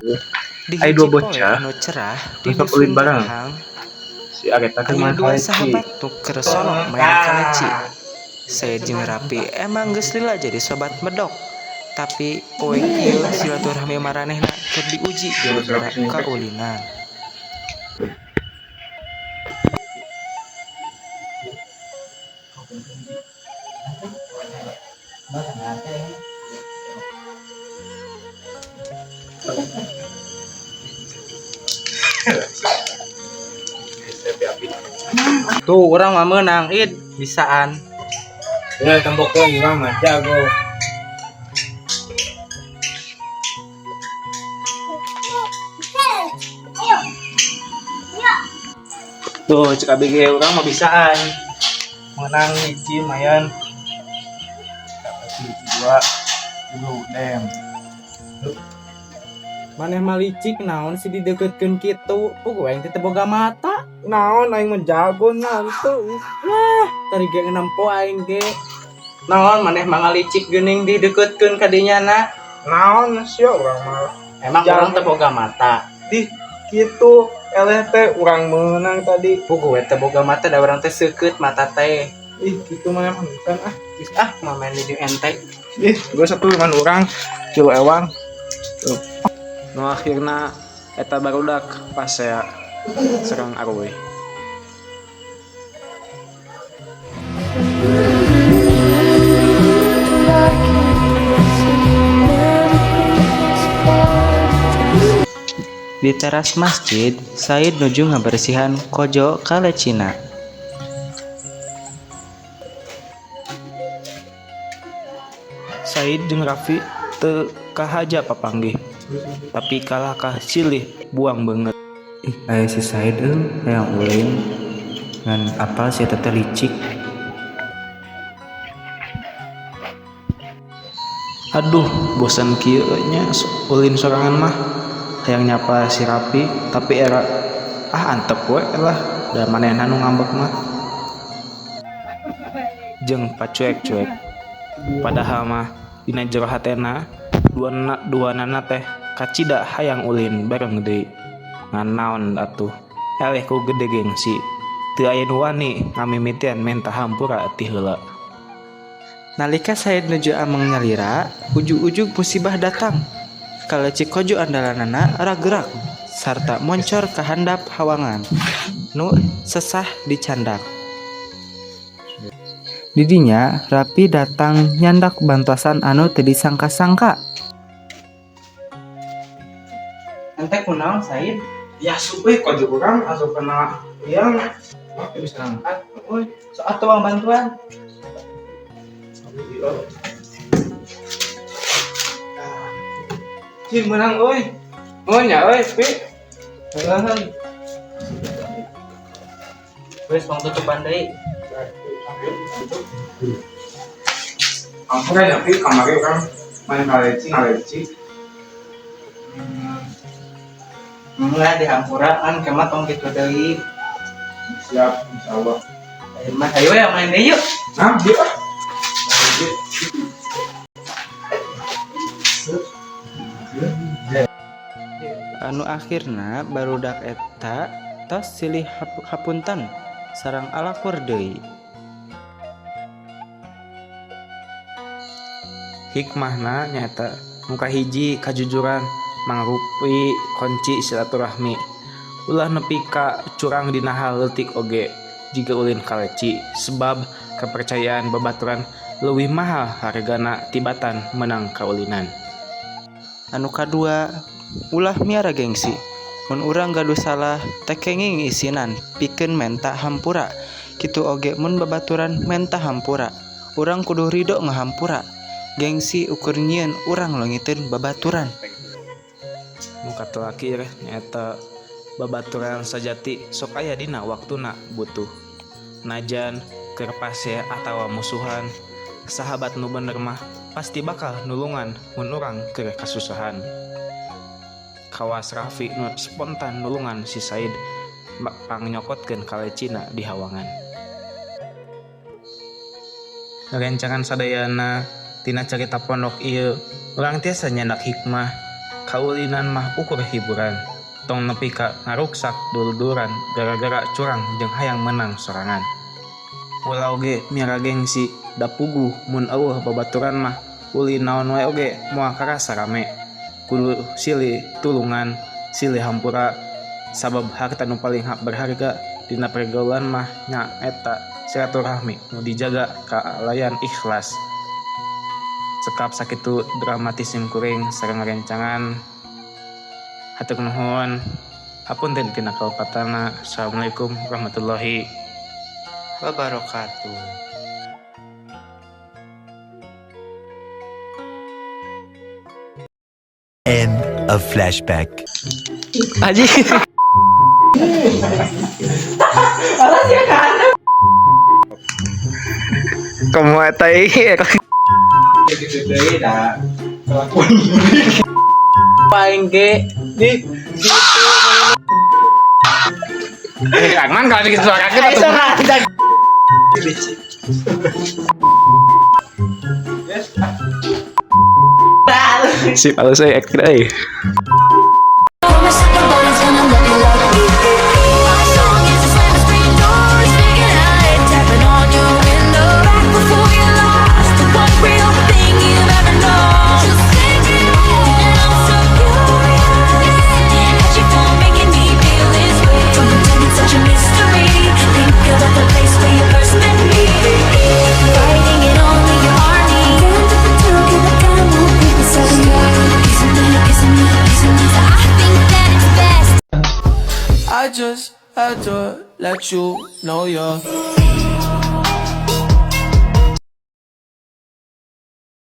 Di Aya dua hiji poe bocah anu cerah di nu sok dusun ulin bareng. Terhang, Si Areta keur aya maen dua kaleci. sahabat nu keur solok maen kaleci. Said jeung Rapi emang geus lila jadi sobat medok. Tapi poe ieu silaturahmi maranehna keur diuji gara-gara kaulinan. Tuh urang mah meunang id bisaan. Ya tempokeun urang mah jago. Tuh cek abi ge urang mah bisaan. Menang hiji lumayan. Dapat hiji dua. Dulu dem. Maneh mah licik naon sih dideukeutkeun kitu. Puguh aing teh teu boga mata. Naon aing mah jago nantu. Lah, tadi ge nempo aing ge. Naon maneh mah ngalicik geuning dideukeutkeun ka dinya na. Naon sia urang mah. Emang Jago. urang teu boga mata. Dih kitu eleh teh urang meunang tadi. Puguh we teu boga mata da urang teh seukeut mata teh. Ih kitu mah emang bukan ah. Geus ah mah main di jeung ente. Ih, gua satu dengan urang kilo ewang. Nu akhirna eta barudak pasea serang arweh. Di teras masjid, Said nuju ngabersihan kojo kalecina. Said jeung Raffi teu kahaja papanggih, tapi kalah ka silih buang beungeut. Ih, aya si Said euy hayang ulin ngan apal si eta teh licik. Aduh, bosan kieu nya ulin sorangan mah. Hayang nyapa si Raffi, tapi era ah antep we lah da manehna nu ngambek mah. Jeung pacuek-cuek. Padahal mah dina jero hatena duanana teh kacida hayang ulin bareng deui. Ngan naon atuh, eleh ku gede gengsi. Teu aya nu wani ngamimitian menta hampura ti heula. Nalika Said nuju ameng nyalira, ujug-ujug musibah datang. Kaleci kojo andalanana ragerak sarta moncor ka handap hawangan nu sesah dicandak. Didinya Rapi datang nyandak bantosan anu teu disangka-sangka. Ente kunaon Said? Ya asup euy kojo urang asup kana liang. Wah, teu bisa ngangkat. Euy, sok atuh bang bantuan. Cih menang euy. Mun nya euy, Pi. Heuh. Wes tong tutupan deui. Ampun ya, Pi, kamari urang main kaleci ngaleci. Lah dihampuraan kemat tong kitu deui. Siap, insyaallah. Ayo mah ayo ya main deui yuk. Nah, dia ah. Anu akhirna barudak eta tos silih hapunten sareng alakur deui. Hikmahna nyaeta nu kahiji kajujuran mangrupi kunci silaturahmi. Ulah nepi ka curang dina hal leutik oge jiga ulin kaleci sebab kepercayaan babaturan leuwih mahal hargana tibatan meunang kaulinan. Anu kadua, ulah miara gengsi. Mun urang gaduh salah teu kenging isinan pikeun menta hampura. Kitu oge mun babaturan menta hampura. Urang kudu ridho ngahampura. Gengsi ukur nyieun urang leungiteun babaturan. Nu katerakhir nyaeta babaturan sajati sok aya dina waktuna butuh. Najan keur pasea atawa musuhan, sahabat nu bener mah pasti bakal nulungan mun urang keur kasusahan. Kawas Raffi nu spontan nulungan si Said pangnyokotkeun kalecina di hawangan. Rencangan sadayana tina carita pondok ieu urang tiasa nyandak hikmah Kaulinan mah ukur hiburan, tong nepi ka ngaruksak dulur-duluran gara-gara curang jeung hayang meunang sorangan. Ulah oge miara gengsi, da puguh mun euweuh babaturan mah ulin naon wae oge moal karasa rame. Kudu silih tulungan, silih hampura, sabab harta nu paling berharga dina pergaulan mah nyaeta silaturahmi nu dijaga kalayan ikhlas. Cekap sakitu dramatis sim kuring sareng rerencangan. Hatur nuhun. Hapunten tina kalepatanna. Assalamualaikum warahmatullahi wabarakatuh. End of flashback. Aji. Kamu eta ieu. Paling ge di Jangan kalau bikin suara kita tuh. Sip, alus euy ek euy. My second body's gonna love you like me. My song is a slam screen doors, making out, tapping on your window. Back before you lost the one real thing you've ever known. Just thinking, and I'm so curious at you for making me feel this way. Don't pretend it's such a mystery. Think about the place where you first met me. Fighting it only your army. I think that it's best. I just had to let you know you're